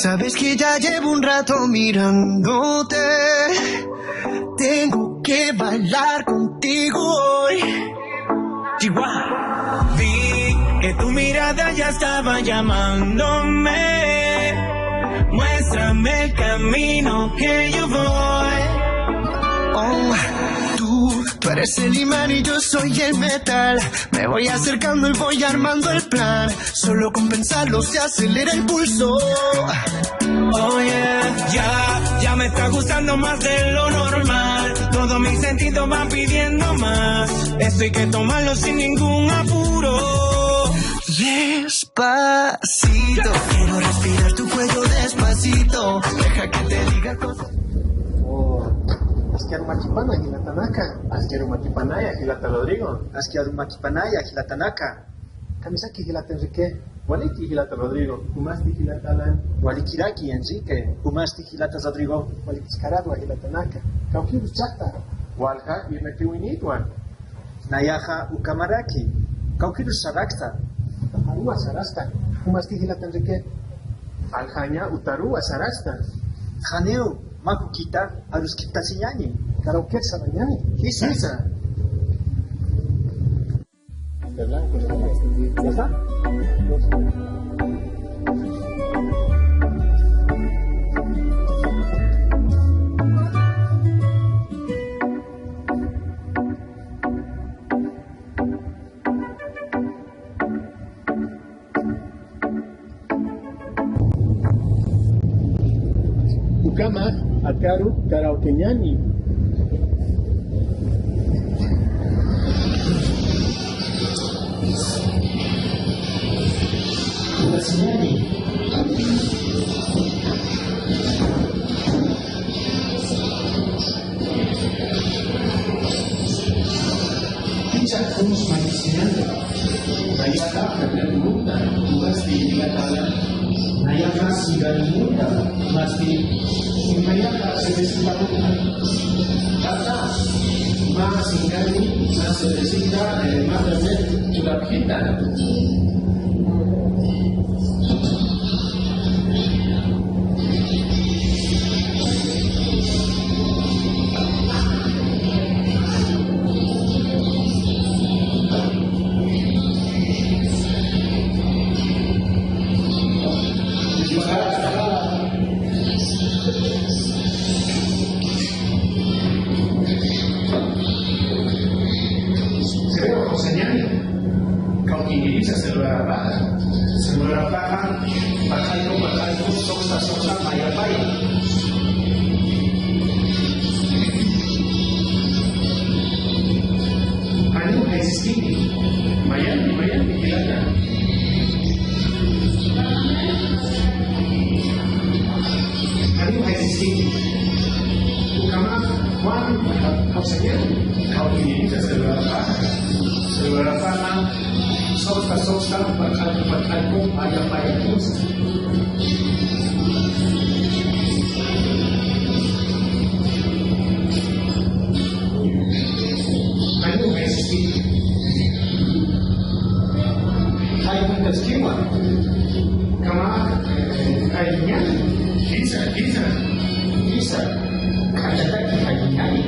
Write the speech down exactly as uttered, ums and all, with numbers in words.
Sabes que ya llevo un rato mirándote. Tengo que bailar contigo hoy. Chihuahua. Vi que tu mirada ya estaba llamándome. Muéstrame el camino que yo voy. Oh, tú, tú eres el imán y yo soy el metal. Me voy acercando y voy armando el plan. Solo con pensarlo se acelera el pulso. Oh yeah, ya, ya me está gustando más de lo normal. Todo mi sentido va pidiendo más. Esto hay que tomarlo sin ningún apuro. Despacito, quiero respirar tu cuello despacito. Deja que te diga cosas. Oh, aski arumakipanaya jilata Naka. Aski arumakipanaya jilata Rodrigo. Aski arumakipanaya jilata Naka. Kamisaki jilata Enrique. Waliki jilata Rodrigo. Jumasti jilata Alan. Walikiraki Enrique. Jumasti jilata Rodrigo. Walikiskaraki jilata Naka. Kawkïrus chata. Walja irnaqawiñäni. Nayaxa ukhamaraki. Kawkïrus sarakta. Aruwa sarasta. Jumasti jilata Enrique. Aljaña utaruwa sarasta. Janiw mä jukita aruskiptasiñäni. Karaoke sarañäni. Jisa. Jisa. De blanco, ¿no? ¿Ya está? Ukhama, akaru karaokeñäni. Pichha uñjt'asiñäni. Nayaxa, nayaxa, jumasti jilata Alan. Nayaxa, sigaña munta, jumasti. Nayaxa, cervecita munta. Tata, mä sigaña, mä cervecita, eh, mä Fernet, churapxita. Creo, señal. Kawkïñäni, celular apaga. Celular apaga, paqallku, paqallku, suxta, suxta, paya, paya. Janiw jaysiskini. Mayan, mayan, jilata. Janiw jaysiskini. Ukhama, Juan, kawsañäni, kawkïñäni, celular apaga. Celular apaga, suxta, suxta, paqallku, paqallku, paya, paya, suxta. Janiw jaysiskini. Jay juk'askiwa. Ukhama, eh, jayñäni. Jisa, jisa. Jisa. K'achataki jayñäni.